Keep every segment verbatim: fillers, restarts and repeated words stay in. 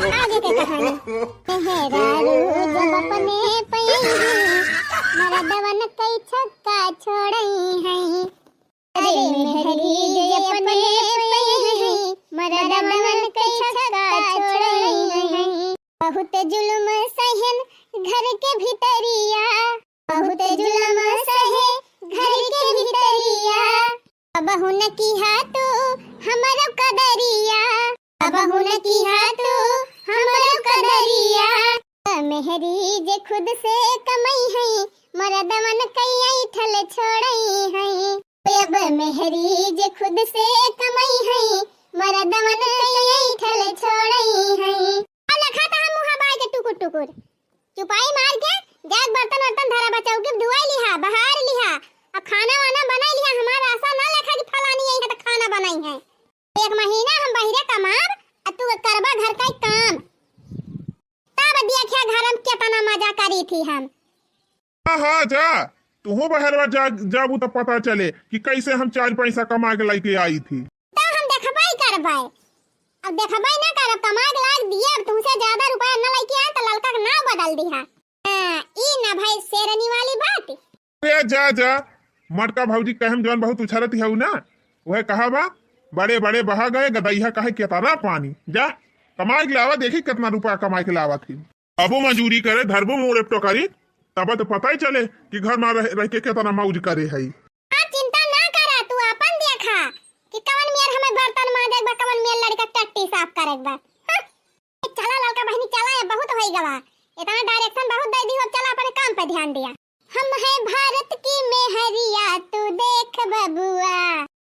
आगे के कहानी। मेहरारू जब अपने पइहैं, मरदवन कई छक्का छोड़इहैं। अरे मेहरी जे अपने पइहैं, मरदवन कई छक्का छोड़इहैं। बहुत जुल्म सहेन घर के भितरिया, बहुत जुल्म सहे घर के भितरिया। अबहु न किहा तू हमरो कदरिया, अबहु न किहा तू हमरो कदरिया। मेहरी जे खुद से कमइहैं, मरदवन कई ऐंठल छोड़इहैं। अब मेहरी जे खुद से कमइहैं, मरदवन कई ऐंठल छोड़इहैं। अब लखा त हम मुँह बाय के टुकुर टुकुर। चुपाई मार के जाके बर्तन वर्तन धरा बा, चौकी धुआई लिहा, बहार लिहा, अब खाना वाना बनाई लिहा। हमार आसा ना लेखा कि फलानी अइहैं त खाना बनाइहैं। एक महीना हम बहिरे कमाब, आ तू करबा घर का ही काम। तब देखिया घर में केतना मजा करी थी हम। हाँ, हाँ, जा, तुहूँ बहरवा जा, जाबू त पता चले कि कैसे हम चार पैसा कमा के लइके आई थी। त हम देखबे करबे, अब देखबे ना करब, कमा के लाग दिए, अब तुमसे ज्यादा रुपया न लइके आए त ललका के नाव बदल दिहा। हाँ, ई ना भाई शेरनी वाली बात। अरे जा, जा, मटका भौजी कहे में जौन बहुत उछरत हऊ ना, उहे कहा बा, बड़े बड़े बहा गए गदइहा कहे केतना पानी। जा, कमाई के लावा, देखी केतना रुपया कमाई के लावा थी। अबो मजूरी करे, धरबो मोरे टोकरी, तब त पता ही चले कि घर में रह, रह के केतना मौज करे है। हाँ, चिंता ना करा, तू आपन देखा कि कवन मेर हमें बर्तन मांजे के बा, कवन मेर लड़का टट्टी साफ करे के बा। हाँ, चला ललका बहिनी, चला, अब बहुत होई गवा, इतना direction बहुत दे दी हो, चला अपने काम पे ध्यान दिया। हम हैं भारत की मेहरिया, तू देख बबुआ।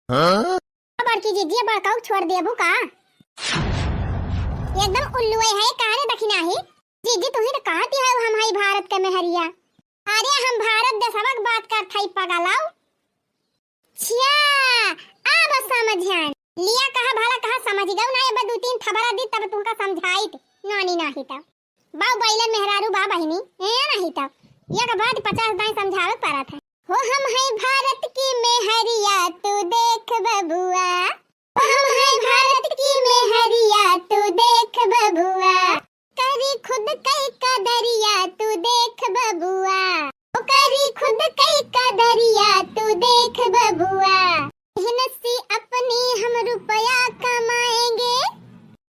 हाँ? बड़की जीजी, बड़काऊ छोड़ देबू का? एकदम उल्लुए है, कारे दखिनाही। जीजी, तू ही तो कहती है हम हैं भारत के मेहरिया। अरे, हम भारत देशवा के बात करत हई, पगलाऊ। छिया, अब समझ आन। लिया कहा भला कहा समझ गऊ ना, अब दू तीन थबरा दी तब तुमका समझाइत, नानी नाही तब। बाऊ बैलन मेहरारू बा बहिनी, ए नाही तब। एक बात पचास दाई समझावे परत है। हो हम हैं भारत की मेहरिया, तू देख बबुआ। हो हम हैं भारत की मेहरिया, तू देख बबुआ। करी खुद कई कदरिया, तू देख बबुआ। ओ करी खुद कई कदरिया, तू देख बबुआ। मेहनत से अपनी हम रुपया कमाएंगे।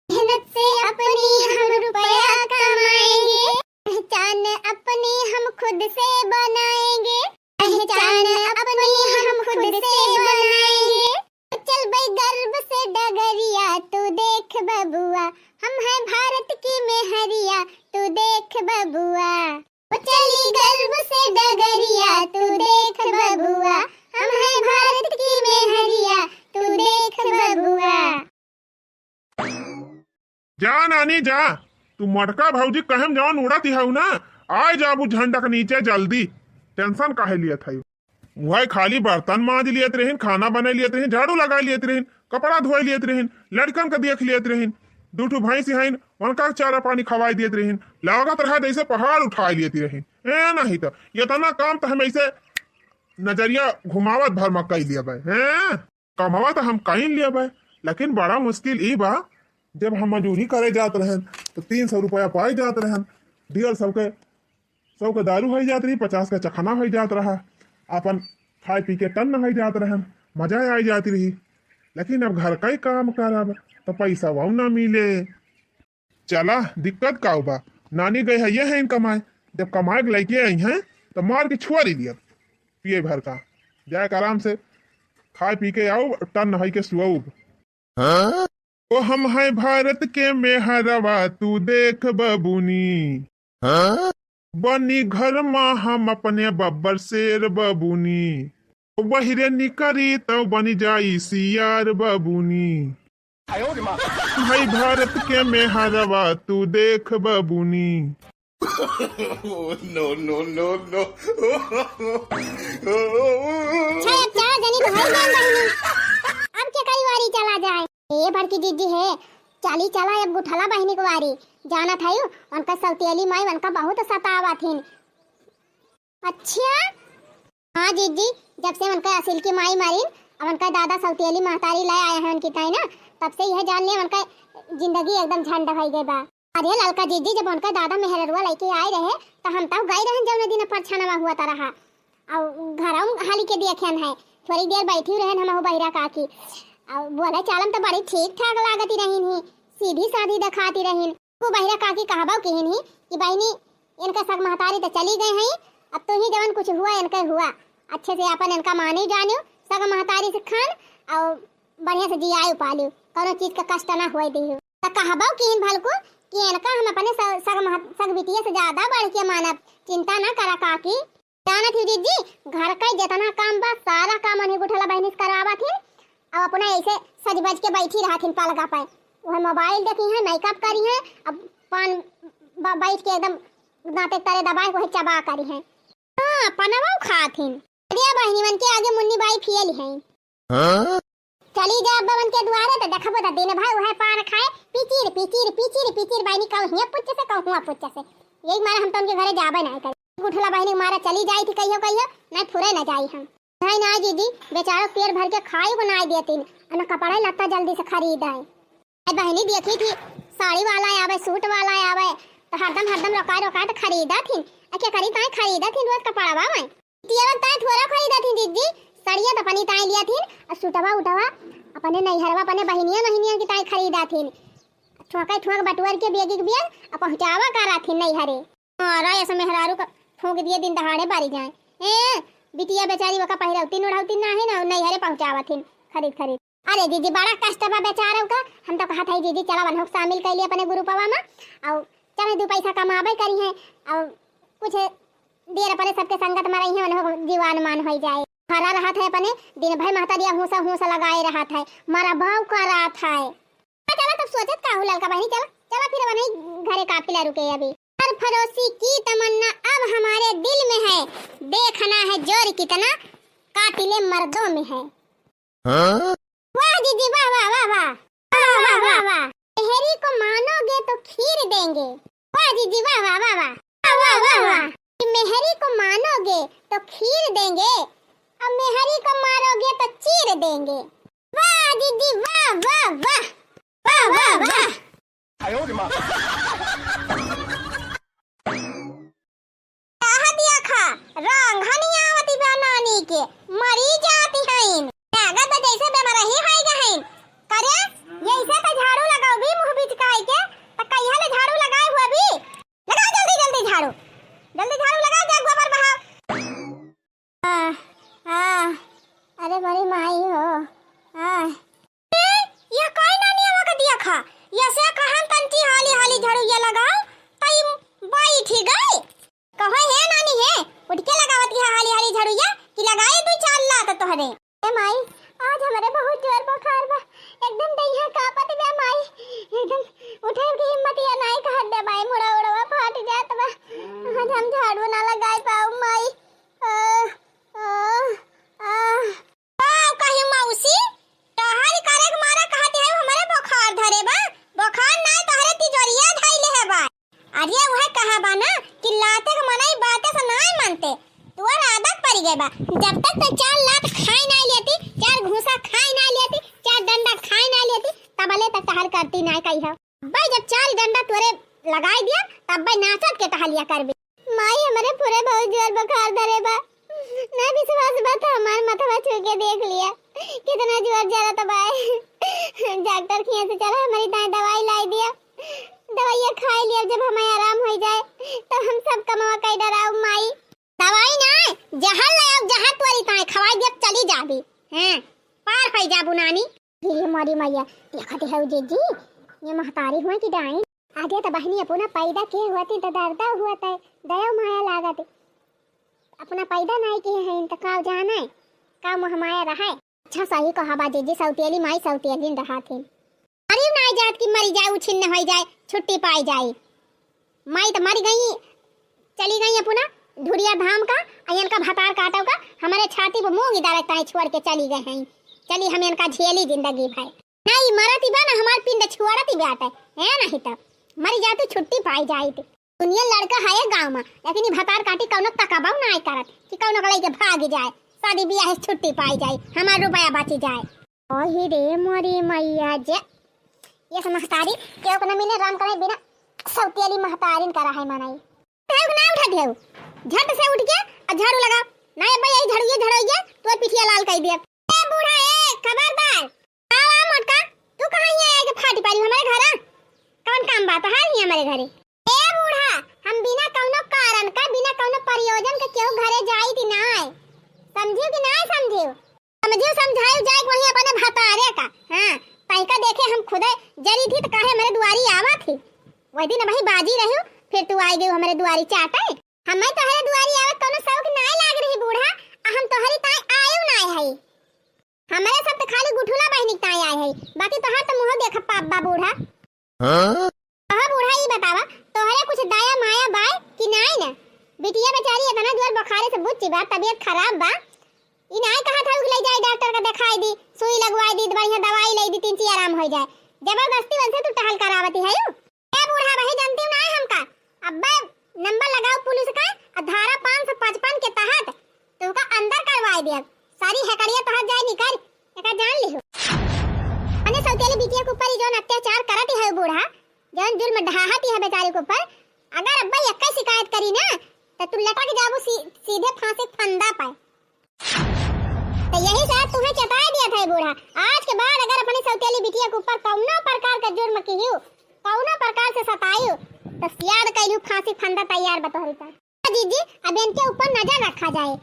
मेहनत से अपनी हम रुपया कमाएंगे। पहचान अपनी हम खुद से बनाएंगे। पहचान अपनी हम खुद से बनाएंगे। चल बई गर्व से डगरिया, तू देख बबुआ। हम हैं भारत की मेहरिया, तू देख बबुआ। ओ चली गर्व से डगरिया, तू देख बबुआ। हम हैं भारत की मेहरिया, तू देख बबुआ। जा नानी जा, तू मटका भौजी कहे में जौन उड़त हऊ ना, आए जाबू झंडा के नीचे जल्दी। Tension काहे लियत हऊ? वही खाली बर्तन मांज लियत रहिन, खाना बना लियत रहिन, झाड़ू लगा लियत रहिन, कपड़ा धोए लियत रहिन, लड़कन के देख लियत रहिन। दू ठो भैंस हईन, उनका चारा पानी खवाई दियत रहिन। लागत रहा जैसे पहाड़ उठाए लियत रहिन। ए नहीं तो इतना काम तो हम ऐसे नजरिया घुमावत भर में कई लिया भाई। हैं? कमवा त हम कहीं लेबै, लेकिन बड़ा मुश्किल ई बा, जब हम मजूरी करे जात रहन, त तीन सौ रुपया पाए जात रहन, डेढ़ सौ के, सौ के दारू होइ जात रही, पचास के चखना होइ जात रहा, अपन खाए पी के टन्न होइ जात रहन, मजा आइ जात रही। लेकिन अब घर का ही काम करब, त पैसा वो ना मिले। चला, दिक्कत का बा? नानी गए है, ये है इनका माय। जब कमाए के लइके आई हैं, तो मार के छुआ रही लिया, पिए भर का। जाए के आराम से खाए पी के आओ, टन नहाई के सुआउब। हाँ? ओ हम है भारत के मेहरवा, तू देख बबुनी। हाँ? बनी घर मा हम अपने बब्बर शेर बबुनी। ओ बहिरे निकरी तो बनी जाई सियार बबुनी। भाई भारत के मेहरवा तू देख बबुनी। No, no, no, no। अच्छा, अब चार जनी तो होइ गए बहिनी। अब के कई वारी चला जाए। ए बड़की जीजी है, चली चला अब गुठला बहिनी को वारी। जानत है उनका सौतेली माई उनका बहुत सतावत हिन। अच्छा? हाँ जीजी, जब से उनका असिल की माई मरिन, अब उनका दादा सौतेली महतारी लाए आए हैं उनकी ताई ना, तब से यह जान लिया उनका जिंदगी एकदम झंड होइ गए बा। अरे ललका जिज्जी, जब उनका दादा मेहररुआ लइके आए रहे, त हम तउ गए रहन, जौने दिन परछनवा हुआ त रहा। अउ घरौ हाली के देखेन है, थोड़ी देर बैठी रहन हमहू बहिरा काकी। अउ बोले चालम त बड़ी ठीक ठाक लागती रहिन ही, सीधी साधी देखाती रहिन। को बहिरा काकी कहबौ किहिन ही कि बहिनी, इनका सग महतारी त चली गए हैं, अब तू ही जवन कुछ हुआ इनके हुआ, अच्छे से अपन इनका मानी जानियो, सग महतारी से खान अउ बढ़िया से जियायु पालियो, कौनो चीज का कष्ट ना होए दियो। त कहबौ किहिन भलकू कि इनका हम अपने स-, सग मह-, सग बिटिया से ज्यादा बढ़ के मानब, चिंता ना करा काकी। जानत ही जिज्जी, घर का जितना काम बा, सारा काम उन्हीं गुठला बहिनी से करवावत ही। अब अपना ऐसे सज बज के बैठी रहत ही पलगा पे, वह मोबाइल देखी है, मेकअप करी है, अब पान ब-, बैठ के एकदम दांते तरे दबाए वही चबा करी है। हाँ, पनवा खात ही। अरे बहिनी मन के आगे मुन्नी बाई फेल है। हाँ? चली जा अब बबन के दुआरे त देखबो त दिन भर उहे पान खाए, पिचिर, पिचिर, पिचिर, पिचिर, बहिनी कहूँ हियाँ पुच्चे से, कहूँ हुआँ पुच्चे से। यही मारे हम तो उनके घरे जाबे नाहीं करी। गुठला बहिनी मारे चली जाई थी कहियो, कहियो, नाहीं फुरे न जाई हम। नाहीं, नाहीं जीजी, बेचारो पेट भर के खाई बनाई देती, न कपड़ा लत्ता जल्दी से खरीद आए। ए बहिनी देखी थी, साड़ी वाला आवे, सूट वाला आवे, त हरदम, हरदम रोकाए, रोकाए त खरीदा थी। अ के करी ताई खरीदा थी रोज कपड़वा में। बिटिया ताई थोड़ा खरीदा थी जिज्जी, सड़िया त अपनी ताई लिया थी, अ सूटवा उटवा अपने नैहरवा अपने बहिनिया नहिनिया की ताई खरीदा थी। ठोंका ठोंक बटुअर के बेगी के बेग अ पहुँचावा करा थी नैहरे। हाँ, राय ऐसा मेहरारू का फूंक दिए दिन दहाड़े बारी जाए। ए, बिटिया बेचारी वका पहिरौती ओढ़ौती ना है ना, नैहरे पहुँचावा थी खरीद खरीद। अरे जिज्जी, बड़ा कष्ट बा बेचारौ का। हम तो कहत हई जिज्जी, चला वनहु के शामिल कइली अपने ग्रुपवा में, अउ चले दू पैसा कमाबे करी हैं, अउ कुछ देर अपने सबके संगत में रही हैं, वनहु जीवान मान होई जाए। खड़ा रहत है अपने, दिन भर महतरिया हूँसा हूँसा लगाए रहत है, मरा भाव का रहत है। चला तब सोचत का हो ललका बहिनी, चला, चला फिर वनही घरे काफिला रुके अभी। हर फरोशी की तमन्ना अब हमारे दिल में है, देखना है जोर कितना कातिले मर्दों में है। हाँ? वाह जीजी, वाह, वाह, वाह, वाह। वाह, वाह, वाह, वाह। मेहरी को मानोगे तो खीर देंगे। वाह जीजी, वाह, वाह, वाह, वाह। वाह, वाह, वाह, वाह। मेहरी को मानोगे तो खीर देंगे, और मेहरी को मारोगे तो चीर देंगे। वाह जीजी, वाह, वाह, वाह। वाह, वाह, वाह। कहा दिया खा, रंग हनी आवती बा नानी के, मरी जाती हईन। लागत बा जैसे बेमरही होई गईन। करे, यैसे त झाड़ू लगाओ भी मुँह बिचकाई के, त कहिया ले झाड़ू लगाए हुआ भी? लगाओ जल्दी, जल्दी झाड़ू। जल्दी झाड़ू लगाओ, जा गोबर बहाओ। आह, आह, अरे मोरी माई हो, आह। ए, यह काहे नानी आवा के दिया खा? यसे कहन तंची हाली हाली झड़ुइया लगाओ, तई बैठी गई। कहो हे नानी हे, उठ के लगावत की हाली हाली झड़ुइया, कि लगाए दू चार लात तोहरे। ए माई, आज हमरे बहुत जोर बुखार बा, एकदम देहिया कांपत बा माई, एकदम उठे के हिम्मत या नाई कहत बा माई, मुड़ा उड़वा फाट जात बा। आज हम झाड़ू ना लगाए पाऊ माई। आह, आह, आह। का कही मौसी, तोहरी करे के मारा कहत है हमरे बुखार धरे बा, बुखार ना तोहरे तिजोरिया धइले है बा। अरे वह कहा बा ना कि लाते के मनई बाते से नाई मानते, तोर आदत पड़ गए बा। जब तक ते चार लात खाई नाई लेती, चार घूसा खाई नाई लेती, चार डंडा खाई नाई लेती, तबले तक तहर करती नाई कही हो। अब्बे जब चार डंडा तोरे लगाई दिया, तब्बे नाचत के टहलिया करबे। माई, हमरे पूरे बहुत जोर बुखार धरे बा। ना विश्वास बा त हमार मथवा छू के देख लिया, कितना जोर जरत बा। डॉक्टर खिया से चला, हमारी दाई दवाई लाई दिया, दवाइया खाई लिया, जब हमें आराम हो जाए तो हम सब कमवा कई डराऊ माई। दवाई ना, जहर ले आओ, जहर तोरी ताई खवाई दिया, चली जाबी। हैं, पार हो जाबू नानी। ये मोरी मैया, देखत है जीजी, ये महतारी हुआ कि डाइन। आगे तो बहनी अपना पैदा के हुआ थी तो दर्दा हुआ था, दया माया लागत। अपना पैदा नाई के हैं तो का जाना है, का मोह माया रहा है। अच्छा सही कहा बा जीजी, सौतेली माई सौतेली रहा थी। मरी नाई जात कि मरी जाए, उछिन्न हो जाए, छुट्टी पाई जाए। माई तो मर गई, चली गई अपना धुरिया धाम का, आ इनका भतार काटव का, हमारे छाती पे मूंग इधर ताई छोड़ के चली गए हैं। चली हम इनका झेली जिंदगी भर। नहीं मरत ही बा ना, हमार पिंड छोड़त ही बाटे, है नहीं तो मरी जाती छुट्टी पाई जाइत। दुनिया लड़का है गाँव में, लेकिन ई भतार काटी कौनो तकाबाऊ ना करत कि कौनो के लेके भाग जाए, शादी ब्याह से छुट्टी पाई जाए, हमार रुपया बची जाए। ओही रे मोरी मैया जे, ये से महतारी केहू के न मिले, राम करे बिना सौतेली महतारिन करा है मनई। उठा दियो ना, उठा दियो। झट से उठ के अउर झाड़ू लगाओ। ना अब्बा यही झाड़ू, ये झाड़ू ये, तोर पिठिया लाल कइ दिया। ए बूढ़ा, ए, खबरदार। आओ, आओ मोटका, तू कहाँ हियाँ आइके फाटी पारी हमरे घरा? कौन काम बा तोहार हियाँ हमरे घरे? ए बूढ़ा, हम बिना कौनो कारण का, बिना कौनो प्रयोजन के केहू घरे जाई थी नाय। समझियो कि नाय समझियो? समझियो, समझायो जाए वहीं अपने भतारे का। हाँ, तहिका देखे हम खुदे जरी थी त काहे हमरे दुआरी आवा थी? वही दिन वही बाजी रही, फिर तू आई गई हमरे दुआरी चाटे। हमें तोहरे दुआरी आवे कौनो शौक नाय लाग रही बूढ़ा, आ हम तोहरी ताई आयु नाय हई। हमरे सब त खाली गुठुला बहिनी के ताई आए हई, बाकी तोहर त मुँह देख पाप बा बूढ़ा। हाँ? कहा बूढ़ा, ई बतावा, तोहरे कुछ दया माया बाय कि नाय न? बिटिया बेचारी इतना जोर बुखारे से बुच्ची बा, तबीयत खराब बा, ई नाय कहत हऊ कि ले जाई डॉक्टर का देखाई दी, सुई लगवाई दी, बढ़िया दवाई ले दी, तीन ची आराम हो जाए। जबरदस्ती वनसे तू टहल करावती है यू। ए बूढ़ा, वही जानती हूँ ना हमका। अब्बे नंबर लगाओ पुलिस का, और धारा पाँच सौ पचपन के तहत तुमका अंदर करवाई दिया। सारी हेकड़िया तोहर जाए निकल, एका जान लिहो। अने सौतेली बिटिया के ऊपर ई जौन अत्याचार करत है बूढ़ा, जौन जुल्म ढाहत है बेचारी के ऊपर, अगर अब्बा यक्का शिकायत करी ना, तो तू लटक जाबू सी-, सीधे फांसी के फंदा पर। तो यही से आज तुम्हें चेताए दिया था बूढ़ा, आज के बाद अगर अपनी सौतेली बिटिया के ऊपर कौनो प्रकार का जुर्म किहियो, कौनो प्रकार से सतायो, तो सियाद कैलू फांसी फंदा तैयार बतोहरी का। जीजी, अब इनके ऊपर नजर रखा जाए।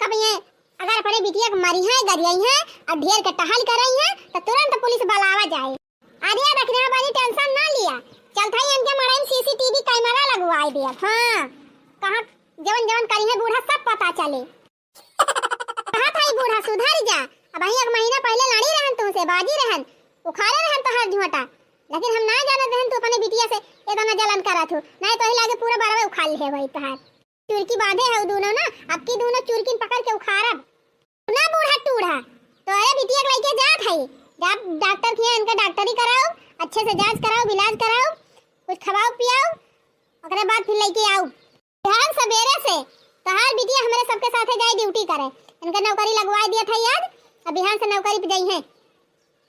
कब ये अगर अपने बिटिया के मरी है, गरियाई है और ढेर के टहल करई है, तो तुरंत पुलिस बुलावा जाए। अरे दखिना बाजी, tension ना लिया, चलत है इनके मड़ई में CCTV camera लगवाई दिया। हाँ, कहाँ जवन जवन करी है बूढ़ा सब पता चले। कहा था ई बूढ़ा सुधर जा, अब एक महीना पहले लड़ी रहन तुमसे, बाजी रहन, उखाड़े रहन तोहार झोंटा, लेकिन हम ना जानत रहन तू अपने बिटिया से इतना जलन करत हो, नहीं तो ही लागे पूरा बरवे उखाड़ ले भाई तोहार। चुरकी बांधे है दोनों ना, अब की दोनों चुरकिन पकड़ के उखाड़ब। ना बूढ़ा टूढ़ा, तोहरे बिटिया के लइके जात हई, जा डॉक्टर के यहाँ इनका डॉक्टरी कराओ, अच्छे से जांच कराओ, इलाज कराओ, कुछ खवाओ पियाओ, ओकरे बाद फिर लइके आओ। बिहान सबेरे से तोहार बिटिया हमरे सबके साथे जाए ड्यूटी करे, इनका नौकरी लगवाए दिया था आज, अब बिहान से नौकरी पे जाई हैं,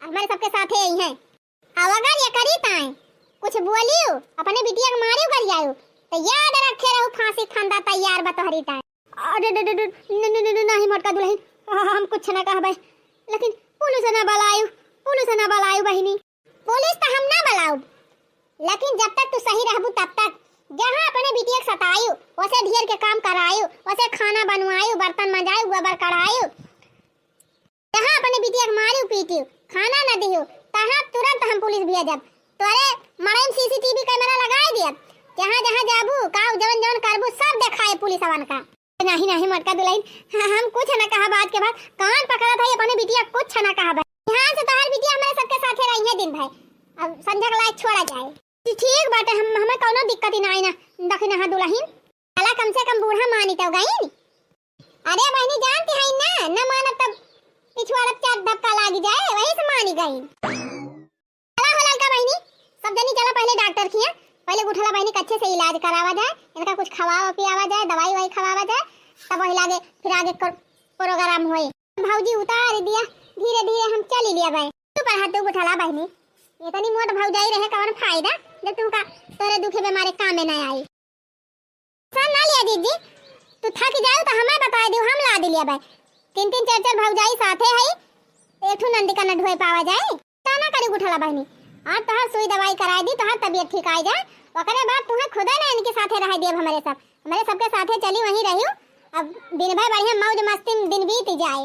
हमरे सबके साथे आई हैं। अब अगर ये करी ताए कुछ बोलियो अपने बिटिया के मारियो गरियायो, तो याद रखे रहू फांसी फंदा तैयार बा तोहरी ताए। अरे डे, डे, डे, न, न, न, न, नहीं मोटका दुलहिन, हम कुछ ना कहबे, लेकिन पुलिस ना बलायु, पुलिस ना बलायु बहिनी। पुलिस तो हम ना बलाउब, लेकिन जब तक तू सही रहबू तब तक। जहाँ अपने बिटिया के सतायु, वसे ढेर के काम करायु, वसे खाना बनवायु, बर्तन मजायु, गोबर कढ़ायु, जहाँ अपने बिटिया के मारियो पीटियो, खाना न दियो, तहाँ तुरंत हम पुलिस भेजब। तोरे मड़ई में CCTV camera लगाए दियब। जहाँ जहाँ जाबू, का जवन जवन करबू, सब देखाए पुलिस अवन का। नहीं, नहीं, मोटका दुलहिन, हम कुछ न कहब आज के बाद। कान पकड़त है अपने बिटिया, कुछ न कहब। बिहान से तोहार बिटिया हमरे सबके साथे रही है दिन भर। अब संझा के लायक छोड़ा जाए। जी, ठीक बाटे, हम, हमें कौनो दिक्कत ही ना आई ना, दखिनहा दुलहिन। चला, कम से कम बूढ़ा मानी तो गई। अरे बहिनी, जानती है ना, न मानब तब पिछुआड़ब चार धक्का लागी जाए, वही से मानी गई। चला हो ललका बहिनी, सब जनी चला पहले डॉक्टर खिया, पहले गुठला बहिनी के अच्छे से इलाज करावा जाए, इनका कुछ खवावा पियावा जाए, दवाई वाई खवावा जाए, तब वही लागे फिर आगे कर, प्रोग्राम होए। भौजी उतार दिया, धीरे धीरे हम चली लिया बे। तू पर हाथ दो गुठला बहिनी, इतनी मोट भौजाई रहे कवन फायदा, जब तुमका तोरे दुखे बेमारे कामे ना आई। सन ना लिया जीजी, तू थक जाओ तो हमें बताए दियो, हम लाद लिया बे। तीन तीन चार चार भौजाई साथे है, एक ठू नंदी का न ढोए पावा जाए। ता ना करी गुठला बहिनी, आज तोहार सुई दवाई कराए दी, तोहार तबीयत ठीक आए जाए, ओकरे बाद तुम्हें खुदे ना इनके साथे रह दियब। हमरे सब, हमरे सबके साथे चली वहीं रहियो। अब दिन भर बढ़िया मौज मस्ती में दिन बीत जाए।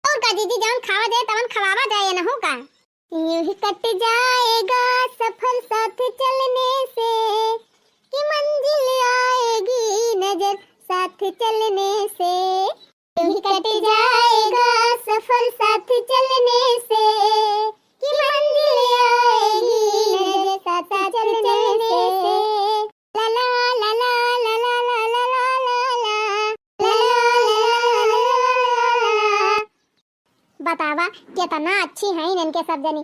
और का जीजी, जवन खावा जाए तवन खवावा जाए, न हो का? यूं ही कट जाएगा सफर साथ चलने से, कि मंजिल आएगी नजर साथ चलने से। यूं ही कट जाएगा सफर साथ चलने से, कि मंजिल आएगी नजर साथ चलने से। ला ला ला ला। बतावा, केतना अच्छी हैं इनके सब जनी,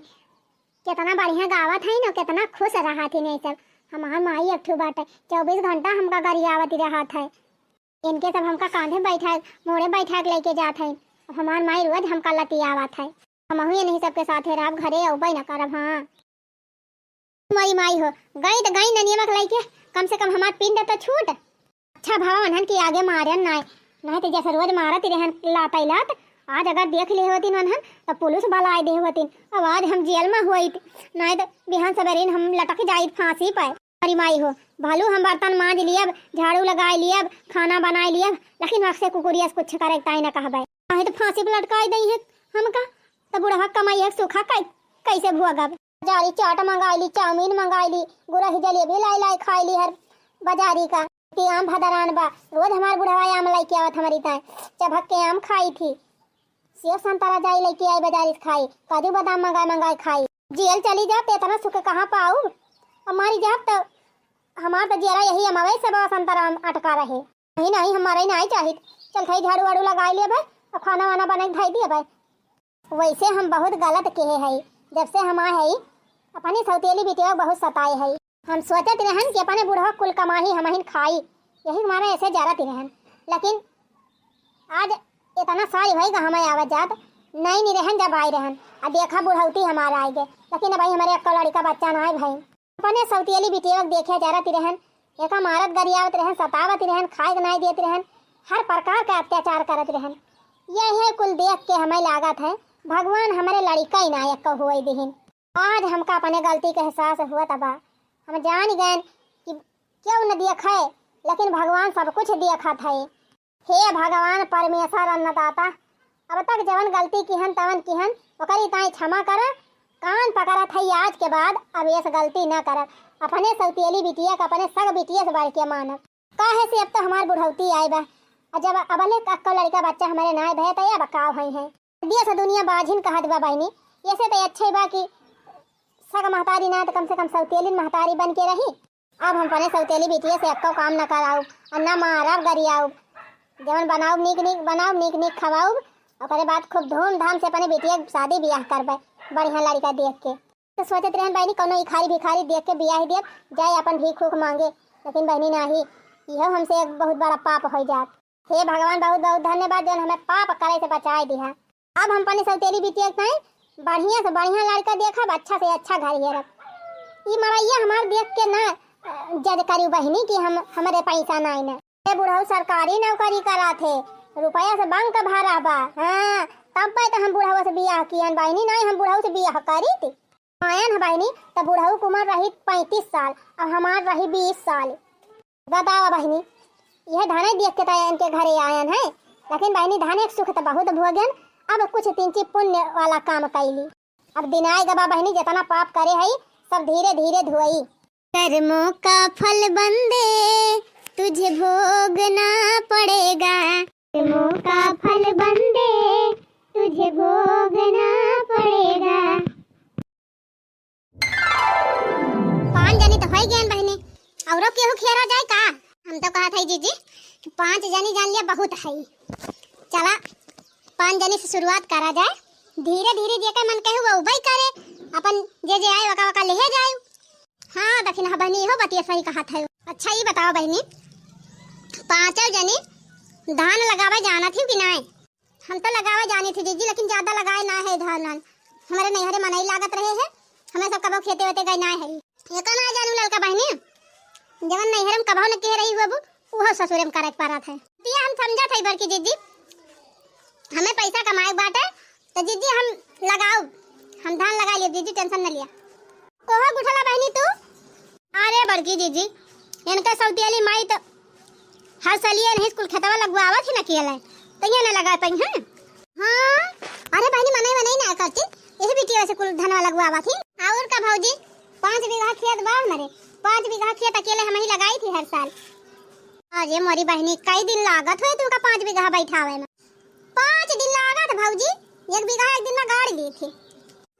केतना बढ़िया गावत हैं न, केतना खुश रहत हैं ये सब। हमार माई एक ठू बाटे, चउबीस घंटा हमका गरियावत रहत है। इनके सब हमका कांधे बैठा, मोड़े बैठा के लेके जात हैं। हमार माई रोज हमका लतियावत है। हमहू इन्हीं सबके साथे रहब, घरे अउबे न करब। हाँ। मोरी माई हो, गई त गई ननियवा के लइके, कम से कम हमार पिंड त छूट। अच्छा भवा उन्हन के आगे मारन नाय, नाहीं त जैसे रोज मारत रहन लात ही लात, आज अगर देख ले होतिन उन्हन त पुलिस बलाय दे होतिन। अब आज हम जेल में होइत, नाहीं त बिहान सबेरे हम लटक जाइत फांसी पे। अरे माई हो, भलू हम बर्तन मांज लियब, झाड़ू लगाय लियब, खाना बनाय लियब, लेकिन वक्से कुकुरिया से कुछ करे ताई न कहबे। नाहीं त फांसी पे लटकाय दइहैं हमका, त बुढ़वा कमाई है सूखा कै-, कैसे भोगब? बाजारी चाट मंगाय ली, चाउमीन मंगाय ली, गुरही जलेबी लाय लाय खाय ली हर बाजारी का। कि आम भदरान बा, रोज हमार बुढ़वा आम लइके आवत हमरी ताई, चभक के आम खाई थी। सेव संतरा जाई लइके आई बाजारी से खाई, काजू बादाम मंगाय मंगाय खाई। जेल चली जाब त इतना सुख कहाँ पाउब? अब मरी जाब त हमार त जियरा यही अमवे से बा, संतरा आम अटका रहे। नहीं, नहीं, हम मरे नहीं चाहित। चल, थई झाड़ू वाड़ू लगाय लेबे, अब खाना वाना बनाय के धई देबे। वैसे हम बहुत गलत किहे हई, जब से हम आए हई, अपनी सौतेली बिटिया बहुत सताए हई। हम सोचत रहन कि अपने बुढ़वा कुल कमाही हमहिन खाई, यही मारे ऐसे जरत रहन। लेकिन आज इतना साल होई गा हमें आवत जात, नई नी रहन जब आई रहन, आ देखा बुढ़ौती हमार आई गए, लेकिन अब आई हमारे अक्का लड़का बच्चा ना आए भाई। अपने सौतेली बिटिया के देखे जरत रहन, एका मारत गरियावत रहन, सतावत रहन, खाए के नाई देत रहन, हर प्रकार के अत्याचार करत रहन। यह कुल देख के हमें लागत है भगवान हमरे लड़का ही ना एक्को होए दिहिन। आज हमका अपने गलती के एहसास हुआ तबा हम जान गए कि क्यों न देखे, लेकिन भगवान सब कुछ देखत है। हे भगवान परमेश्वर अन्नदाता, अब तक जवन गलती किहन तवन किहन, ओकरी ताई क्षमा कर। कान पकड़त है आज के बाद अब ऐस गलती न करब। अपने सौतेली बिटिया के अपने सग बिटिया से बढ़ के मानब। काहे से अब तो हमार बुढ़ौती आए बा, और जब अबले अक्को लड़का बच्चा हमारे नाय भय तो अब का होई है? दिया से दुनिया बाझिन कहत बा बहिनी, ऐसे तो अच्छे बा कि सग महतारी ना तो कम से कम सौतेलिन महतारी बन के रही। अब हम अपने सौतेली बिटिया से एक्को काम न कराउब, और न मारब गरियाउब। जवन बनाउब नीक नीक बनाउब, नीक नीक खवाउब, ओकरे बाद खूब धूमधाम से अपने बिटिया के शादी बियाह करबे, बढ़िया लड़का देख के। तो सोचत रहन बहिनी कौनो इखारी भिखारी देख के बियाह देब, जाए अपन भीख उख मांगे, लेकिन बहिनी नाही, इहो हमसे एक बहुत बड़ा पाप हो जात। हे भगवान, बहुत बहुत धन्यवाद जौन हमें पाप करे से बचाए दिहा। अब हम अपनी सौतेली बिटिया के ताई बढ़िया से बढ़िया लड़का देखब, अच्छा से अच्छा घर हेरब। ई मड़ैया हमार देख के ना, अ, जज करी बहिनी कि हम, हमरे पैसा नाई ना। ए बुढ़ऊ सरकारी नौकरी करा थे, रुपया से बंक भरा बा। हाँ, तब पे तो हम बुढ़ऊ से बियाह कियन बहिनी, नाई हम बुढ़ऊ से बियाह करी थी। आयन है बहिनी, त बुढ़ऊ के उमर रही पैंतीस साल, अब हमार रही बीस साल। बतावा बहिनी, यह धाने देख के त इनके घरे आयन है, लेकिन बहिनी धाने के सुख त बहुत भोगन, अब कुछ तिनची पुण्य वाला काम कैली। अब दिन आए गबा बहिनी, जितना पाप करे है सब धीरे धीरे धोई। कर्मों का फल बंदे तुझे भोगना पड़ेगा, कर्मों का फल बंदे तुझे भोगना पड़ेगा। पाँच जनी तो होई गयन बहिनी, औरो केहू खेरा जाए का? हम तो कहत हई जीजी कि पाँच जनी जान लिया बहुत है। चला पाँच जनी से शुरुआत करा जाए, धीरे धीरे जेकर मन कहे वो उबई करे, अपन जे जे आए वका वका लेहे जाए। हाँ दखिनहा बहिनी, इहो बतिया सही कहत है। अच्छा ई बताओ बहिनी, पाँचों जनी धान लगावे जानत ही कि नाय? हम तो लगावे जानी थी जीजी, लेकिन ज्यादा लगाए ना है धान वान। हमारे नैहरे मनई लागत रहे है, हमें सब कबो खेते वेते गए ना है। ये का ना जानू ललका बहिनी, जवन नैहरे में कबो न कह रही हुआ बू, उहो ससुरे में करे के पड़त है। तिया हम समझत है बड़की जीजी, हमें पैसा कमाए के बाटे, तो जीजी हम लगाओ, हम धान लगा लिए जीजी, tension न लिया। कोहो गुठला बहिनी तू? अरे बड़की जीजी, इनका सौतियाली माई तो हर सलिए नहीं स्कूल खेतवा लगवावत ही न कियल है, तो ये न लगा पाई हैं। हाँ, अरे बहिनी मनई मनई ना करती, यही बिटिया से कुल धनवा लगवावत ही। और का भौजी, पाँच बीघा खेत बा हमरे, पाँच बीघा खेत अकेले हम ही लगाई थी हर साल। अरे मोरी बहिनी, कई दिन लागत हुए तुमका पाँच बीघा बैठावे में? पाँच दिन लागत भौजी, एक बीघा एक दिन में गाड़ ली थी।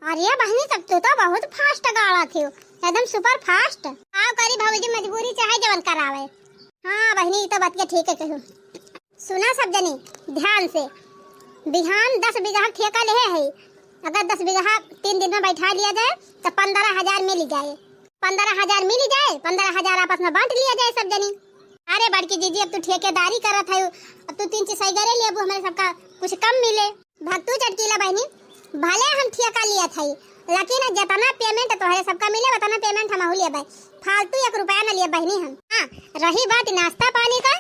अरे बहिनी, तब तू तो बहुत fast गाड़ा थी, एकदम super fast। का करी भौजी, मजबूरी चाहे जवन करावे। हाँ बहिनी, ई तो बतिया ठीक है कहू। सुना सब जनी ध्यान से, बिहान दस बीघा ठेका लेहे है, अगर दस बीघा तीन दिन में बैठा लिया जाए तो पन्द्रह हजार मिल जाए, पन्द्रह हजार मिल जाए, पन्द्रह हजार आपस में बांट लिया जाए सब जनी। अरे बड़की जीजी, अब तू ठेकेदारी करत है, अब तू तीन चीज सही करे लेबू, हमारे सबका कुछ कम मिले। भक्तू चटकीला बहिनी, भले हम ठेका लियत हई, लेकिन जेतना payment तोहरे सबका मिले, ओतना payment हमहू लेबै। फालतू एक रुपया न लेबै बहिनी हम। हाँ, रही बात नाश्ता पानी का,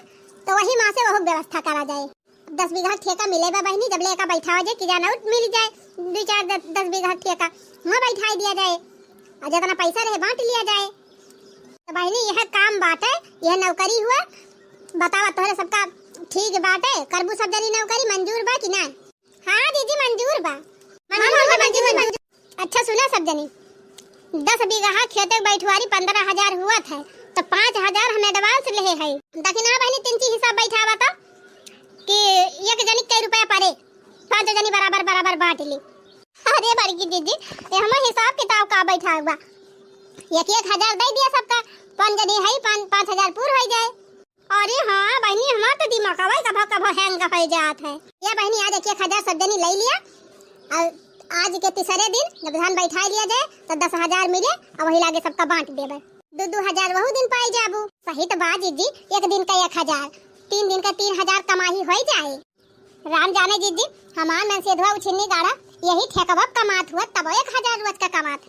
तो वही माँ से वहू व्यवस्था करा जाए। दस बीघा ठेका मिले बा बहिनी, जब ले एका बैठावा जाए कि जाना उत मिल जाए, दुइ चार द-, दस बीघा ठेका वहाँ बैठाई दिया जाए, और जेतना पैसा रहे बाँट लिया जाए। तो बहिनी यह काम बाटे, यह नौकरी हुआ, बतावा तोहरे सबका ठीक बाटे, करबू सब जनी नौकरी, मंजूर बा कि ना? हाँ जीजी, मंजूर बा। मंजूर बा, मंजूर बा। अच्छा सुना सब जनी, दस बीघा खेते के बैठवारी पन्द्रह हजार हुआ था, तो पाँच हजार हम advance लेहे है। दखिना बहिनी तिनची हिसाब बैठावा तो कि एक जनी कै रुपया पड़े, पाँच जनी बराबर बराबर बाँट ली। अरे बड़की जीजी, ये हमर हिसाब किताब का बैठा हुआ, एक एक हजार दे दिया सबका, पाँच जनी है, पाँच, पाँच हजार पूर हो जाए। अरे हाँ बहिनी, हमार तो दिमागवा कभो कभो hang हो जात है। ये बहिनी, आज एक एक हजार सब जनी ले लिया, और आज के तीसरे दिन जब धान बैठा लिया जाए तो दस हजार मिले और वही लागे सबका बाँट देबे। दो दो हजार वहू दिन पाई जाबू। सही तो बा जीजी, एक दिन का एक हजार, तीन दिन का तीन हजार कमाई हो जाए। राम जाने जीजी, हमार मनसेधुआ उछिन्नी गाड़ा यही ठेकवा कमात हुआ तब एक हजार रोज का कमात,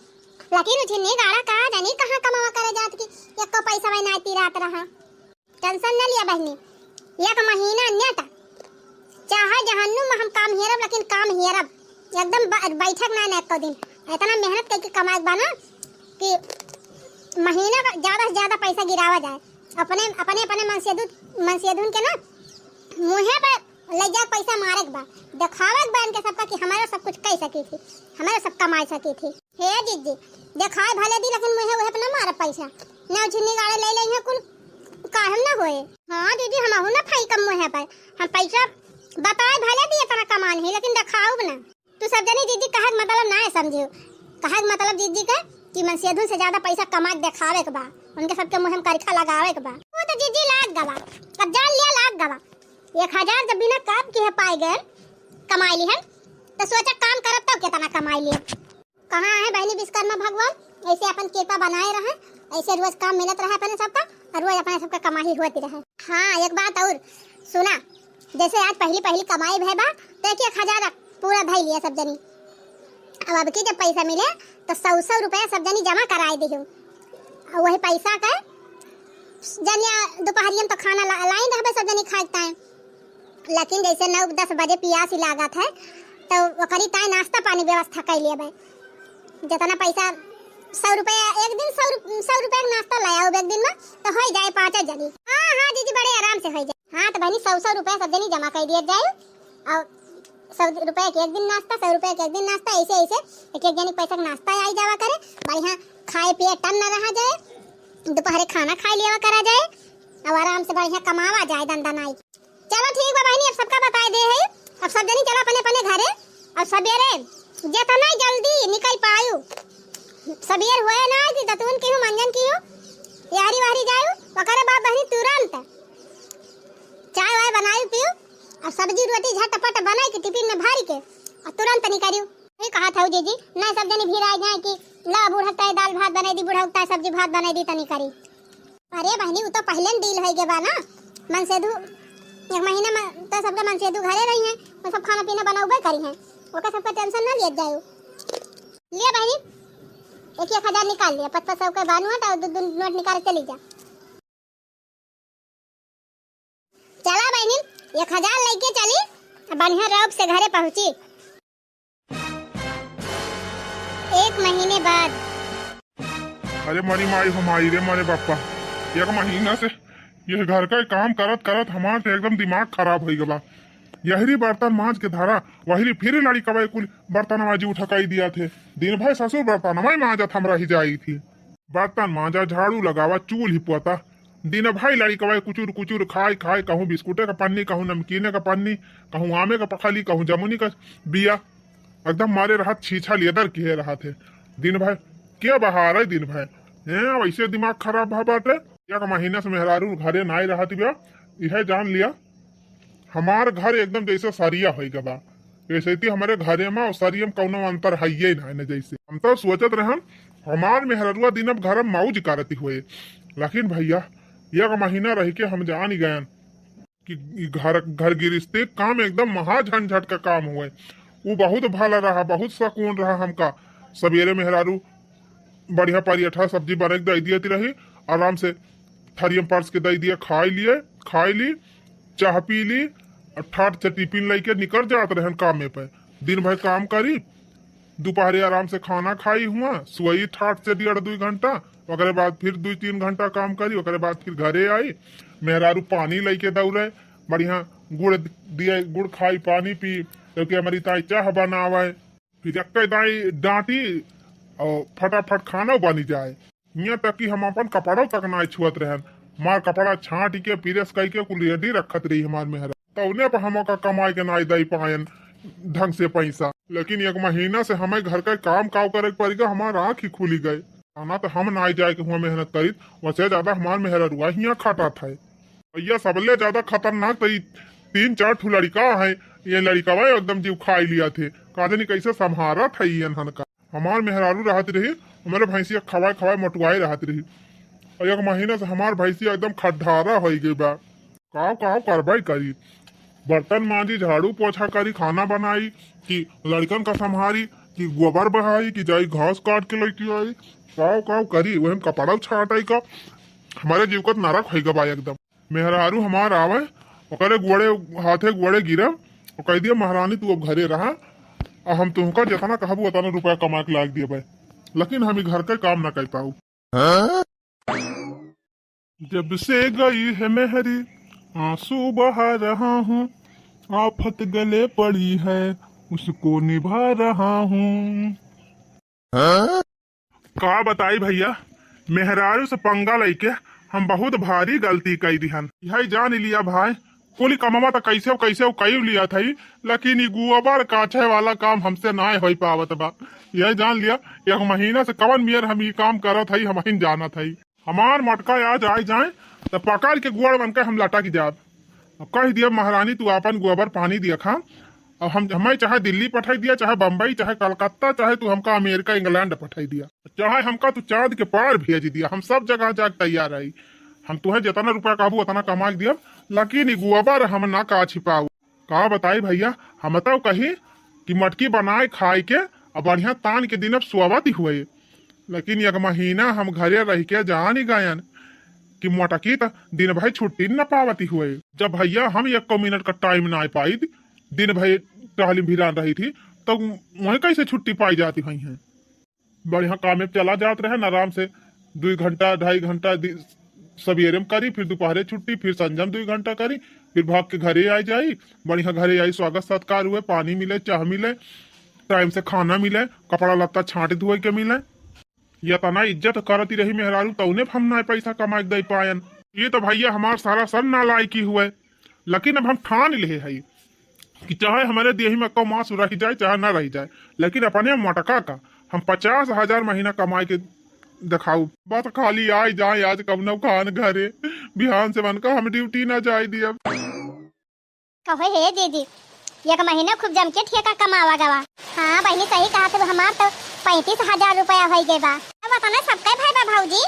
लेकिन उछिन्नी गाड़ा का जानी कहाँ कमावा करे जात की एको पैसा वही नाई तीरात रहा। Tension न लिया बहिनी, एक महीना net, चाहे जहन्नुम में हम काम हेरब, लेकिन काम हेरब, एकदम ब-, बैठक ना, ना एको दिन। इतना मेहनत करके कमाए के बा ना कि महीना का ज्यादा से ज्यादा पैसा गिरावा जाए। अपने, अपने, अपने मनसेधु, मनसेधुन के ना मुँहे पे ले जाके पैसा मारे के बा, देखावे के बा इनके सबका कि हमारा सब कुछ कर सकी थी, हमारा सब कमाए सकी थी। हे जीजी, देखाए भले दी, लेकिन मुँहे उहे पे ना मारब पैसा। ना उछिन्नी गाड़े ले लेइहे कुल, काहे ना होए। हाँ जीजी, हमहू ना फाई कम मुँहे पर। हम पैसा बताए भले दी इतना कमान है, लेकिन देखाउब ना। तू सब जनी जीजी कहे के मतलब ना है समझियो। कहे के मतलब जीजी के कि मनसेधुन से ज्यादा पैसा कमा के देखावे के बा, उनके सबके मुँहे में करिखा लगावे के बा। वो तो जीजी लाग गवा, अब जान लिया लाग गवा। एक हजार जब बिना काम किहे पाए गए, कमाई लिहन, तो सोचा काम करब तब कितना कमाई लिए। कहाँ है बहिनी विश्वकर्मा भगवान, ऐसे अपन कृपा बनाए रहे, ऐसे रोज काम मिलत रहे अपने सबका, और रोज अपने सबका कमाई होती रहे। हाँ, एक बात और सुना, जैसे आज पहली पहली कमाई भय बा, तो एक एक हजार पूरा धई लिया सब जनी। अब, अब की जब पैसा मिले, तो सौ सौ रुपया सब जनी जमा कराए दियो, और वही पैसा के जनिया दोपहरिया में तो खाना ला-, लाइन रहबे सब जनी खाए के ताए। लेकिन जैसे नौ दस बजे पियास ही लागत है, तो ओकरी ताई नाश्ता पानी व्यवस्था कर लेबे। जितना पैसा, सौ रुपया एक दिन, सौ रुप-, सौ रुपया के नाश्ता ले आओ एक दिन में, तो हो जाए पाँच जनी। हाँ, हाँ, जीजी, बड़े आराम से हो जाए। हाँ, तो बहनी, सौ, सौ रुपया सब जनी जमा कर दिया जाए, और सौ रुपया के एक दिन नाश्ता, सौ रुपया के एक दिन नाश्ता, ऐसे, ऐसे एक, एक जनी पैसा के नाश्ता आई जावा करे, बढ़िया खाए पिए टन न रहा जाए, दोपहरे खाना खाए लिया करा जाए, और आराम से बढ़िया कमावा जाए, धंधा नाई। चलो ठीक बा बहिनी, अब सबका बताए दे है, अब सब जनी चलो अपने अपने घरे, और सबेरे जितना जल्दी निकल पायु, सबेर होए ना आई दतून की हूँ, मंजन की हूँ, यारी वारी जायु, ओकरे बाद बहिनी तुरंत चाय वाय बनायु पियु, और सब्जी रोटी झटपट बनाई के टिफिन में भर के और तुरंत निकरियु। नहीं कहा था जीजी, नहीं सब जनी भीड़ आ जाए कि ला बूढ़ा ताई दाल भात बनाई दी, बूढ़ा ताई सब्जी भात बनाई दी, तनी करी। अरे बहनी, उ तो पहले न डील होई गे बा ना। मनसेधु एक महीना में तो सबका मनसेधु घरे रही हैं, वो सब खाना पीना बनाउबे करी हैं, ओकर सबका टेंशन ना लियत जाए। ले बहनी, एक एक हजार निकाल लिया, पच पच सौ के बानू है तो दो दो नोट निकाल चली जा। चला बहनी, एक हजार लेके चली, बढ़िया रौब से घरे पहुँची। एक महीने बाद। अरे मरी माई हो माई रे, मरे बापा, एक महीना से यह घर का काम करत करत हमार तो एकदम दिमाग खराब हो गवा। यहरी बर्तन मांज के धरा, वहरी फिर लड़िकवा कुल बर्तन मांजी उठकाई दिया थे। दिन भर ससुर बर्तन मांजत हम रह जाई थी। बर्तन मांजा, झाड़ू लगावा, चूल्ही पोता, दिन भर लड़िकवा कुचुर कुचुर खाए खाए, कहूँ बिस्कुटे का पन्नी, कहूँ नमकीने का पन्नी, कहूँ आमे का पखली, कहूँ जमुनी का बिया। एकदम मारे रहत छीछा लेदर किहे रहत है। दिन भर के बहार है दिन भर। हैं, वैसे दिमाग खराब भा बाटे। एक महीना से मेहरारू घरे नाई रहत बिया, इहे जान लिया। हमार घर एकदम जैसे सरिया होई गवा। वैसे ती हमारे घरे में और सरिया में कौनो अंतर हइये ना, ना जैसे। हम तो सोचत रहन, हमार मेहररुआ दिन अब घर में मौज करती हुए। लेकिन भैया, एक महीना रह के हम जान गयन कि ई घर, घर गिरस्ती काम एकदम महा झंझट का काम हुए। वो बहुत भला रहा, बहुत सुकून रहा हमका। सबेरे मेहरारू बढ़िया परियठा सब्जी बना के दे दियत रही, आराम से थरिया में परस के दे दिया, खाई लिए, खाई ली, चाह पी ली, और ठाट से टिफिन लेके निकल जात रहन कामे पे। दिन भर काम करी, दोपहरे आराम से खाना खाई हुआ, सोई ठाट से डेढ़ दुई घंटा, ओकरे बाद फिर दुई तीन घंटा काम करी, ओकरे बाद फिर घरे आई, मेहरारू पानी लेके दौड़े, बढ़िया गुड़ दिए, गुड़ खाई, पानी पी, क्योंकि हमारी ताई चाह बनावे, फिर एक्के दाई डांटी और फटाफट खाना बनी जाए। हियां तक कि हम अपन कपड़ों तक ना छुअत रहन, हमार कपड़ा छांट के प्रेस कई के कुल रेडी रखत रही हमार मेहरा। तौने पर हमका कमाए के नाई दई पायन ढंग से पैसा। लेकिन एक महीना से हमें घर का काम काव करे के पड़ गया, हमार आँख ही खुली गए। खाना तो हम नाई जाए के हुआ मेहनत करीत, वैसे ज्यादा हमार मेहररुआ हियां खटत है। भैया, सबले ज्यादा खतरनाक तो ई तीन चार ठो लड़का है। ये लड़कवा एकदम जीव खाई लिया थे, का जानी कैसे संभारत है ये इन्हन का। हमार मेहरारू रहत रही, हमारे भैंसिया खवाए खवाए मोटुआए रहत रही, और एक महीना से हमार भैंसिया एकदम खड्डारा हो गई बा। काव काव करवाई करी, बर्तन मांजी, झाड़ू पोछा करी, खाना बनाई, कि लड़कन का संभारी, कि गोबर बहाई, कि जाई घास काट के लेके आई, काव काव करी, वहन कपड़ा छाटाई का। हमारे जीव का नरक हो गवा एकदम। मेहरारू हमार आवे, ओकरे गोड़े, हाथे गोड़े गिरब, और कह दिया, "महारानी, तू अब घरे रहा, और हम तुमका जितना कहबू उतना रुपया कमा के लाग दिए भाई, लेकिन हम ई घर के काम ना कर पाऊ।" जब से गई है मेहरी, आंसू बहा रहा हूँ, आफत गले पड़ी है, उसको निभा रहा हूँ। का बताई भैया, मेहरारू से पंगा लइके हम बहुत भारी गलती कई दिहन। यही जान लिया भाई, कुल कमवा त कैसे कैसे कई लिया थई, लेकिन ई गोबर काछे वाला काम हमसे नाय होई पावत बा। यही जान लिया, एक महीना से कवन मेर हम ई काम करत हई, हमहिन जानत हई। हमार मटका आज आइ जाए, त पकड़ के गोड़ बन के हम लटक जाब। अब कह दिया, "महारानी, तू आपन गोबर पानी दिया खा, अब हम, हमें चाहे दिल्ली पठाई दिया, चाहे बम्बई, चाहे कलकत्ता, चाहे तू हमका अमेरिका, इंग्लैंड पठाई दिया, चाहे हमका तू चांद के पार भेज दिया, हम सब जगह जाके तैयार रही। हम तुहे जितना रुपया कहबू, उतना कमा के दिया, लेकिन ई गोबर हम ना का छिपाऊ।" का बताई भैया, हम तो कही कि मटकी बनाए खाए के, अब बढ़िया तान के दिन अब सोवत ही हुए, लेकिन एक महीना हम घरे रह के जान ही गयन कि मटकी त दिन भर छुट्टी न पावत ही हुए। जब भैया हम एक मिनट का टाइम ना पाई, दिन भर टहली भिरान रही थी, तो वहीं कैसे छुट्टी पाई जाती हुई है? बढ़िया काम में चला जात रहे न, आराम से दुई घंटा, ढाई घंटा दि-, सबेरे में करी, फिर दोपहरे छुट्टी, फिर संझा में दुई घंटा करी, फिर भाग के घरे आ जाई। बढ़िया घरे आई, स्वागत सत्कार हुए, पानी मिले, चाह मिले, टाइम से खाना मिले, कपड़ा लत्ता छांट धोए के मिले। यतना इज्जत करती रही मेहरारू, तौने हम ना पैसा कमा के दे पायन। ये तो भैया हमार सारा सर नालायकी हुए। लेकिन अब हम ठान लिहे हई कि चाहे हमारे देही में कम मांस रह जाए, चाहे ना रह जाए, लेकिन अपने मटका का हम पचास हजार महीना कमाए के देखाऊ। बस खाली आए जाए आज कवनो खान घरे, बिहान से मन का हम ड्यूटी ना जाए दिया। कहो हे दीदी, एक महीना खूब जम के ठेका कमावा गवा। हाँ बहिनी, सही कहा तू, हमार तो पैंतीस हजार रुपया होइ गए बा। अब उतना सबके भाई बा भौजी,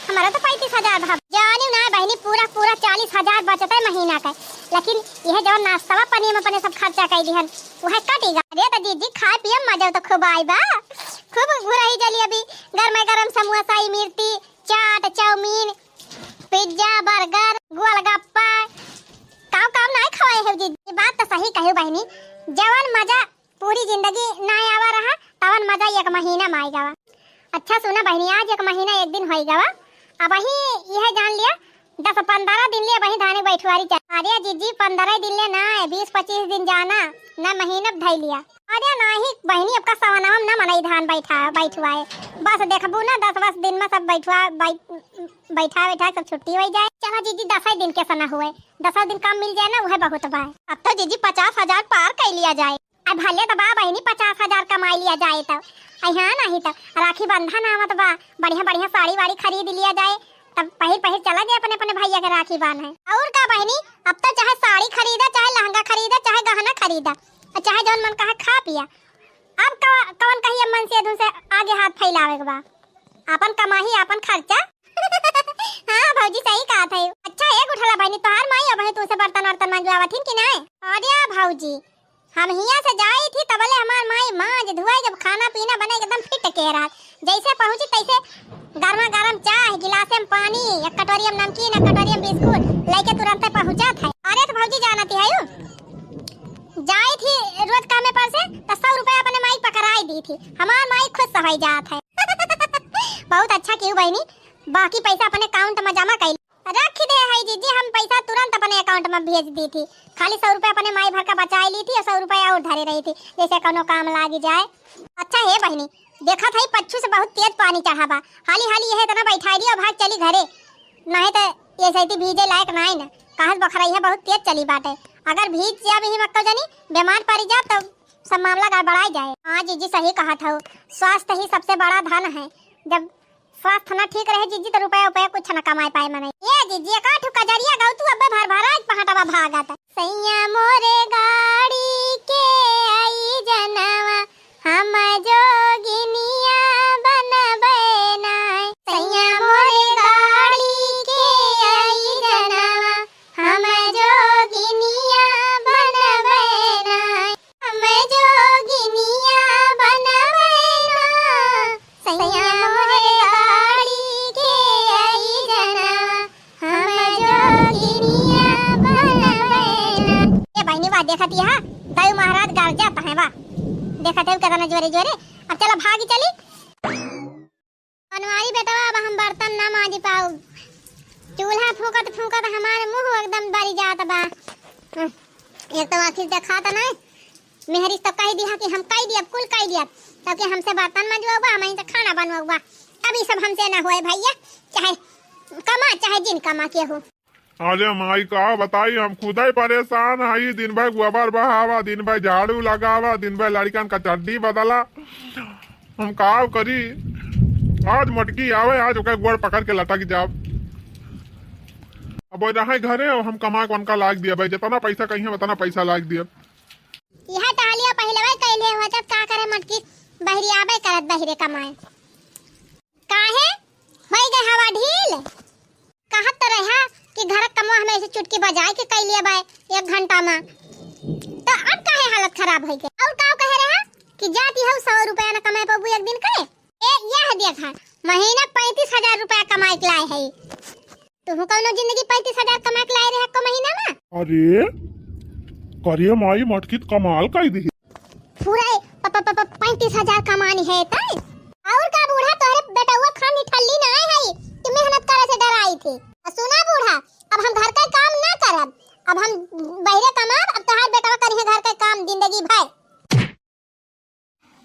हमारा तो पैंतीस हजार भा। जानी ना बहिनी, पूरा पूरा चालीस हजार बचत है महीना का, लेकिन यह जवन नाश्ता पानी में अपने सब खर्चा कर दिहन, वह कटी गा। अरे तो दीदी, खाए पिए में मजा तो खूब आई बा, खूब घुराई जली अभी, गरम गरम समोसा, इमरती, चाट, चाउमीन, पिज्जा, बर्गर, गोलगप्पा, काव काव नाय खवाए है दीदी। ये बात तो सही कही बहिनी, जवन मजा पूरी जिंदगी ना आवा रहा, तवन मजा एक महीना में आई गवा। अच्छा सुना बहिनी, आज एक महीना एक दिन होई गवा, अबही यह जान लिया, दस पन्द्रह दिन ले अबही धाने बैठवारी चल। अरे जीजी, पन्द्रह दिन ले ना, बीस पच्चीस दिन जाना, ना महीना धै लिया। अरे नाही बहिनी, अब का सवनवा में ना मनई धान बैठा, बैठवाए, बस देखबू ना, दस बीस दिन में सब बैठवा, बै-, बैठा बैठा सब छुट्टी हो जाए। चला जीजी, दस दिन के सना हुए, दस दिन कम मिल जाए ना, वह बहुत बा। अब तो जीजी पचास हजार पार कर लिया जाए। अब भले तो बा बहिनी, पचास हजार कमाई लिया जाए तो, आई हाँ, नहीं तो राखी बंधन आवत बा, बढ़िया बढ़िया साड़ी वाड़ी खरीद लिया जाए, तब पहिर पहिर चला जाए अपने अपने भैया के राखी बांधे। और का बहिनी, अब तो चाहे साड़ी खरीदा, चाहे लहंगा खरीदा, चाहे गहना खरीदा, और चाहे जौन मन कहा खा पिया। अब क-, कौन कही अब मन से अधुन से आगे हाथ फैलावे के बा, आपन कमाही, आपन खर्चा। हाँ भौजी, सही कहा था। अच्छा एक उठला बहिनी, तोहार माई अब तुमसे बर्तन वर्तन मंजवावत हिन कि नहीं? अरे भौजी, हम हियाँ से जाई थी तबले हमार माई माँज धुआई, जब खाना पीना बने एकदम फिट के रहत। जैसे पहुँची तैसे गरमा गरम चाह, गिलासे में पानी, एक कटोरिया में नमकीन, एक कटोरिया में बिस्कुट लेके तुरंते पहुँचत है। अरे तो भौजी जानती है यू, जाई थी रोज कामे पर से तो सौ रुपया अपने माई पकड़ाई दी थी। हमार माई खुश होइ जात है। बहुत अच्छा किहू बहिनी, बाकी पैसा अपने अकाउंट में जमा कइली। रख दे है जीजी, हम पैसा तुरंत अपने अकाउंट में भेज दी थी। खाली सौ रुपया अपने माई भर का बचाई ली थी और सौ रुपया और धरे रही थी, जैसे कौनो काम लागी जाए। अच्छा हे बहिनी, देखत है पच्छू से बहुत तेज पानी चढ़ा बा, हाली हाली यह इतना बैठाई दी और भाग चली घरे, नहीं तो ये सही भीजे लायक नाई न। कहत बखरई है बहुत तेज चली बाटे, अगर भीज जाब ही मक्का जनी बीमार पड़ी जाब तो सब मामला गड़बड़ाई जाए। हाँ जीजी सही कहत हौ, स्वास्थ्य ही सबसे बड़ा धन है। जब स्वास्थ्य ना ठीक रहे जीजी, तो रुपया उपया कुछ ना कमाए पाए मनई। ए जीजी, एका ठु कजरिया गाउ तू, अब्बे भर भर आज पहाटवा भागत। सैया मोरे गाड़ी के आई जनवा, हम जोगिनिया बनबे नाय। सैया मोरे गाड़ी के आई जनवा, हम जोगिनिया बनबे नाय। हम जोगिनिया बनबे ना, सैया मोरे गाड़ी के आई जना, हम जोगिनिया बनबे ना। ए बहिनी, वाह, देखत यह दयू महाराज गरजत है, वाह, देखत है केतना जोरे जोरे। अब चला भागी चली। बनवारी बेटवा, अब हम बर्तन ना मांजी पाउब। चूल्हा फूकत फूकत हमार मुंह एकदम बरी जात बा। एक तो आखिर देखात नहीं, मेहरी तो कह दिया कि हम कह दियब, कुल कह दियब, तब कि हमसे बर्तन मंजवाउबा, हम इनसे खाना बनवाउबा। अब ई सब हमसे ना होए भैया, चाहे कमा चाहे जिन कमा केहू। अरे माई, का बताई, हम खुदै परेशान हई। दिन भर गोबर बहावा, दिन भर झाड़ू लगावा, दिन भर लड़िकन का चड्डी बदला। हम का करी? आज मोटकी आवे, आज ओकर गोड़ पकड़ के लटक जाब। अब वो रहे घरे, हम कमा के उनका लाग दिया भाई, जितना पैसा कहिए उतना पैसा लाग दिया। यह टहलिया पहिलवे कैले हो, जब का करे मोटकी, बहरी आवे करत बहरे कमाए। काहे? होई गए हवा ढील? कहत तो रहा कि घर क कमवा हमें ऐसे चुटकी बजाए के कई लिया बाय एक घंटा में, तो अब काहे हालत खराब होई गए? और का कहे रहा कि जाती हो सौ रुपया न कमाए पाबू एक दिन के? ए, यह देखा, महीना पैंतीस हजार रुपया कमाए के लाए है। तुहू कौनो जिंदगी पैंतीस हजार कमा के लाए रहे को महीना में? अरे, करे माई मटकित कमाल कई दी। पूरा प-, प-, प-, प-, पैंतीस हजार कमानी है तय। और का बूढ़ा, तोहरे बेटउआ खानी ठल्ली ना आए है कि मेहनत करे से डराई थी। और सुना बूढ़ा, अब हम घर का काम ना करब, अब हम बहरे कमाब, अब तोहार बेटवा करिहे घर का काम जिंदगी भर।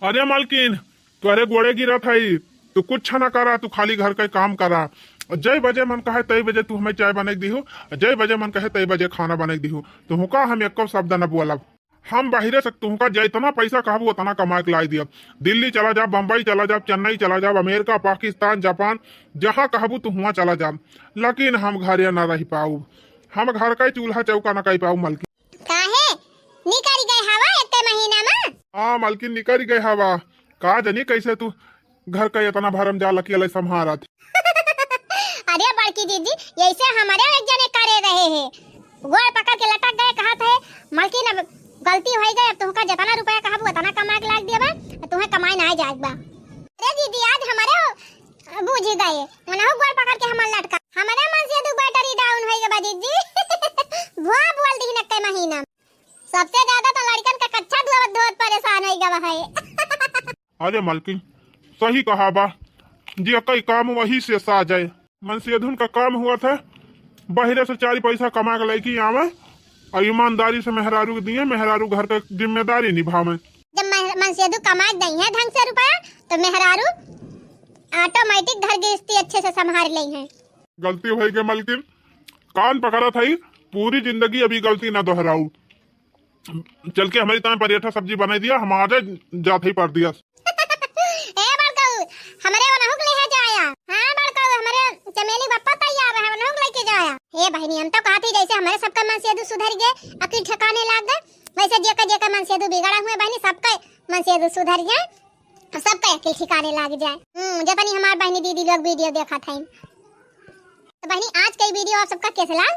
अरे मालकिन, तोहरे गोड़े गिरत हई, तू कुछ ना करा, तू खाली घर का काम करा। जय बजे मन कहे तय बजे तू हमें चाय बना के दिहू, जय बजे मन कहे तय बजे खाना बना के दिहू। तुहका हम एको शब्द न बोलब। हम बाहरे से तुहका जितना पैसा कहबू उतना कमा के लाई दियब। दिल्ली चला जाब, बम्बई चला जाब, चेन्नई चला जाब, अमेरिका, पाकिस्तान, जापान, जहाँ कहबू तू हुआँ चला जाब, लेकिन हम घरे न रह पाउब। हम घर का चूल्हा चौका न कह पाउब मलकिन। काहे? निकल गए हवा एक महीना में? हाँ मलकिन, निकल गए हवा। का जनी कैसे तू घर का इतना भरम जाल अकेले संभारत। अरे बड़की दीदी, यैसे हमारे एक जने करे रहे हैं, गोड़ पकड़ के लटक गए, कहत है, "मलकिन, अब गलती हो गई, अब तुमका जितना रुपया कहबू उतना कमा के लाग दिया बा, तुहें कमाए ना जाए बा।" अरे दीदी, आज हमारे बूझ गए, उनहु गोड़ पकड़ के हमार लटका, हमारे मन से दू बैटरी डाउन हो गए बा दीदी। भुआ बोल दी नक्के महीना। सबसे ज्यादा तो लड़कन का कच्छा धोवत धोवत परेशान हो गवा है। अरे मलकिन, सही कहा बा, जे कई काम वही से साजे। मनसेधुन का काम हुआ था, बहरे से चार पैसा कमा के लेके आवे और ईमानदारी से मेहरारू के दिए, मेहरारू घर का जिम्मेदारी निभावे। जब मह-, मनसेधु कमा के दई है ढंग से रुपया, तो मेहरारू ऑटोमेटिक घर गृहस्थी अच्छे से संभाल लेई है। गलती हो गई मलकिन, कान पकड़त है, पूरी जिंदगी अभी गलती ना दोहराऊ। चल के हमारी तान परेठा सब्जी बनाई दिया, हम आजे जात ही परदेस। ए बड़कऊ, हमरे ओनहु के लेहे जाया। हाँ बड़कऊ, हमरे चमेली बप्पा तैयार है, ओनहु के लेके जाया। ए बहिनी, हम तो कहत ही जैसे हमरे सबका मनसेधु सुधर गए, अकिल ठिकाने लाग गए, वैसे जेकर जेकर मनसेधु बिगड़ा हुए बहिनी, सबका मनसेधु सुधर जाए, सबका अकिल ठिकाने लाग जाए। हम्म, जतनी हमार बहिनी दीदी लोग वीडियो देखत हैं। तो बहिनी, आज के वीडियो आप सबका कैसे लाग?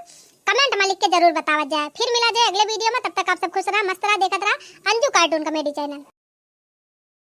comment में लिख के जरूर बतावत जाए। फिर मिला जाए अगले video में, तब तक आप सब खुश रहा, मस्त रहा, देखत रहा अंजू cartoon comedy channel।